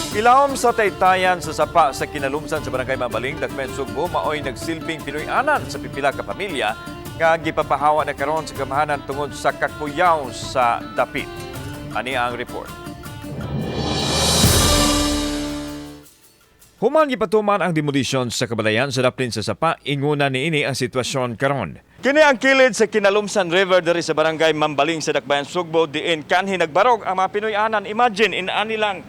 Ilawom sa taytayan sa sapa sa kinalumsan sa Barangay Mambaling, Dakbayan, Sugbo, maoy nagsilbing Pinoy-anan sa pipila ka pamilya nga gipapahawa na karon sa kamahanan tungod sa kakuyaw sa dapit. Ani ang report. Human gipatuman ang demolition sa kabalayan sa daplin sa sapa, inguna niini ang sitwasyon karon. Kini ang kilid sa Kinalumsan River diri sa Barangay Mambaling sa Dakbayan, Sugbo, diin kanhi nagbarog ang mga Pinoy-anan. Imagine inani lang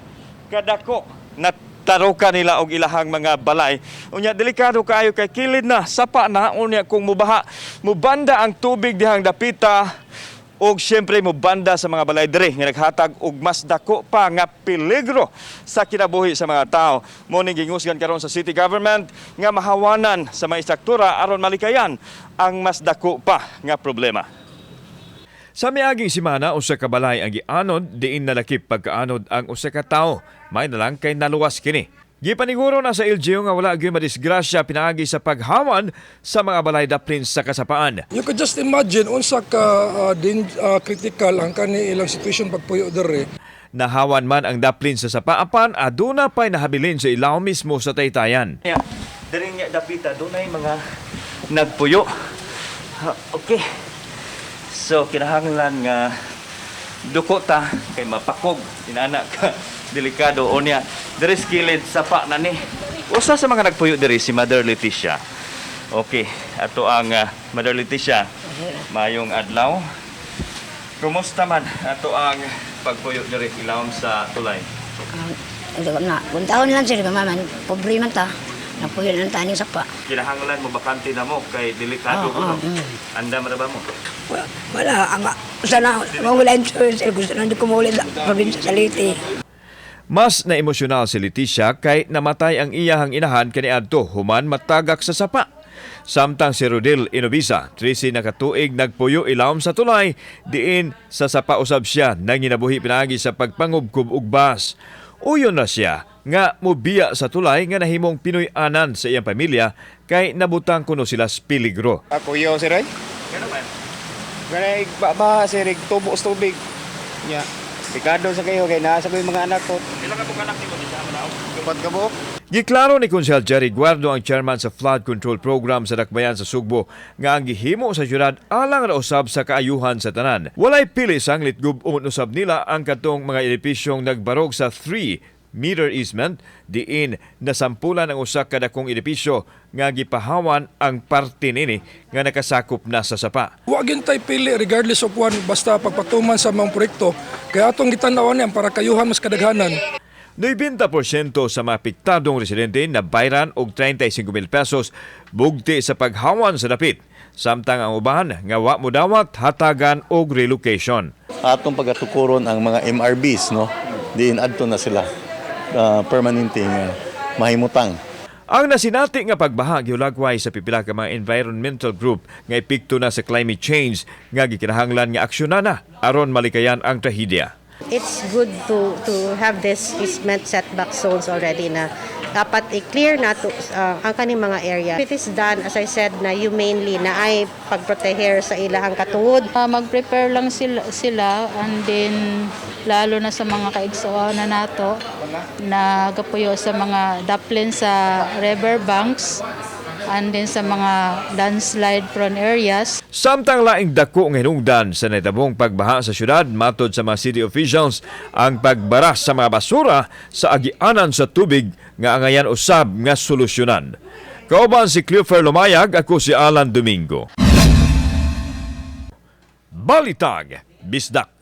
kadako na taroka nila og ilahang mga balay. Unya, delikado kaayo kay kilid na sapa na. Unya kung mubaha, mubanda ang tubig dihang dapita og siyempre mobanda sa mga balay diri nga naghatag og mas dako pa nga peligro sa kinabuhi sa mga tao. Mao ning gingusgan karon sa city government nga mahawanan sa mga istruktura aron malikayan ang mas dako pa nga problema. Sa miaging semana, usa ka balay ang gianod diin nalakip pagkaanod ang usa ka tawo. May na lang kay naluwas kini. Gipaniguro na sa LGU nga wala gyud madisgrasya pinaagi sa paghawan sa mga balay daplin sa kasapaan. You could just imagine unsa ka critical ang kani ilang situation pagpuyo diri. Nahawan man ang daplin sa sapa apan aduna pa'y nahabilin sa ilawom mismo sa taytayan. Yeah. Diri nga dapita dunay mga nagpuyo. Ha, okay. So kinahanglan nga duko ta kay mapakog inana ka delikado. Unya diri sa kilid, sapa na ni. Usa sa mga nagpuyo diri si Mother Leticia. Okay, ato ang Mother Leticia. Mayong adlaw. Kumusta man ato ang pagpuyo diri ilawom sa tulay? Ito na, kung taon lang sir, mama, pobre man ta. Napuyo lang tayo sapa. Kinahanglan mo bakante na mo kay delikado Oo, ko, no? oo. Andam ra ba mo? Wala, wala ang sana mawala yung sir, gusto na hindi kumuli sa probinsya sa Leyte. Mas na emosyonal si Leticia kay namatay ang iyahang inahan kaniadto human matagak sa sapa. Samtang si Rodel Inovisa, 13 na katuig, nagpuyo ilawom sa tulay, diin sa sapa usab siya nanginabuhi pinaagi sa pagpangubkob og bas. Uyon na siya nga mubiya sa tulay nga nahimong Pinoy-anan sa iyang pamilya kay nabutang kuno sila sa peligro. Ako yo sir ay. Ganay ba ba sir tubo sa tubig. Nya. Delikado sa kayo kay naa sa ko yung mga anak ko. Pila ka anak nimo di sa Upat ka buok. Giklaro ni Konsehal Jerry Guardo, ang chairman sa Flood Control Program sa Dakbayan sa Sugbo, nga ang gihimo sa syudad alang ra usab sa kaayuhan sa tanan. Walay pili, sanglit gub-on usab nila ang katong mga edipisyong nagbarog sa 3-meter easement diin nasampulan ang usa ka dakong edipisyo nga gipahawan ang parte nini nga nakasakop na sa sapa. Wa gyud tay pili regardless of one basta pagpatuman sa mga proyekto kay atong gitan-awan ni ang para kayuhan mas kadaghanan. 90% sa mga apektadong residente na bayran og 35,000 pesos bugti sa paghawan sa dapit. Samtang ang uban nga wa modawat hatagan og relocation. Atong pagatukuron ang mga MRBs, no, diin adto na sila permanente nga mahimutang. Ang nasinati nga pagbaha gihulagway sa pipila ka mga environmental group nga epekto na sa climate change nga gikinahanglan nga aksyonan na aron malikayan ang trahedya. It's good to have this easement setback zones already na dapat i-clear na to, ang kaning mga area. It is done, as I said, na humanely na ay pagproteher sa ilahang katungod. Mag-prepare lang sila and then lalo na sa mga kaigsuonan na nato na gapuyo sa mga daplin sa river banks and then sa mga landslide prone areas. Samtang laing dako nga hinungdan sa nahitabong pagbaha sa syudad matod sa mga city officials ang pagbara sa mga basura sa agianan sa tubig nga angayan usab nga solusyonan. Kauban si Cleofer Lumayag, ako si Alan Domingo. Balitag, Bisdak.